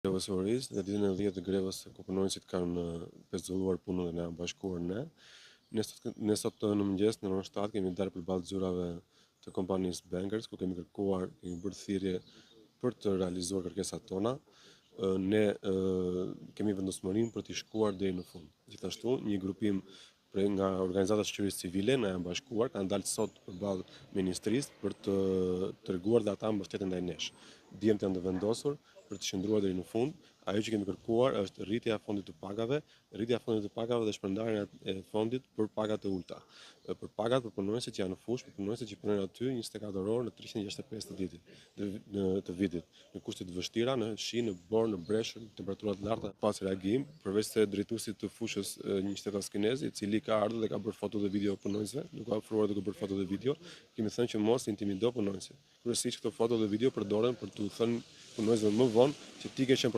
Grevës së urisë dhe ditën e 10 të grevës ku punonjësit kanë pezulluar punën dhe na janë bashkuar ne. Ne sot, ne sot në mëngjes në orën 7 kemi dalë përballë zyrave të kompanisë Bankers ku kemi kërkuar, kemi bërë thirrje për të realizuar kërkesat tona. Ne kemi vendosmërinë për t'i shkuar deri në fund. Gjithashtu, një grupim prej nga organizatat e shoqërisë civile na janë bashkuar, kanë dalë sot përballë ministrisë për të treguar dhe ata mbështetjen ndaj nesh. Djemtë janë të vendosur për të qëndruar deri në fund. Ajo që kemi kërkuar është rritja e fondit të pagave, rritja e fondit të pagave dhe shpërndarja e fondit për pagat e ulta. Për pagat për punonjësit që janë në fushë, për punonjësit që punojnë aty 24 orë në 365 të vitit, në të vitit, në kushte të vështira, në shi, në borë, në breshër, në temperatura të larta. Pas reagim, përveç se drejtuesit të fushës një shtetas kinez, i cili ka ardhur dhe ka bërë foto dhe video punonjësve, duke afruar duke bërë foto dhe video, kemi thënë që mos intimido punonjësit. Kryesisht këto foto dhe video përdoren për t'u thënë punonjësve më vonë që ti ke qenë.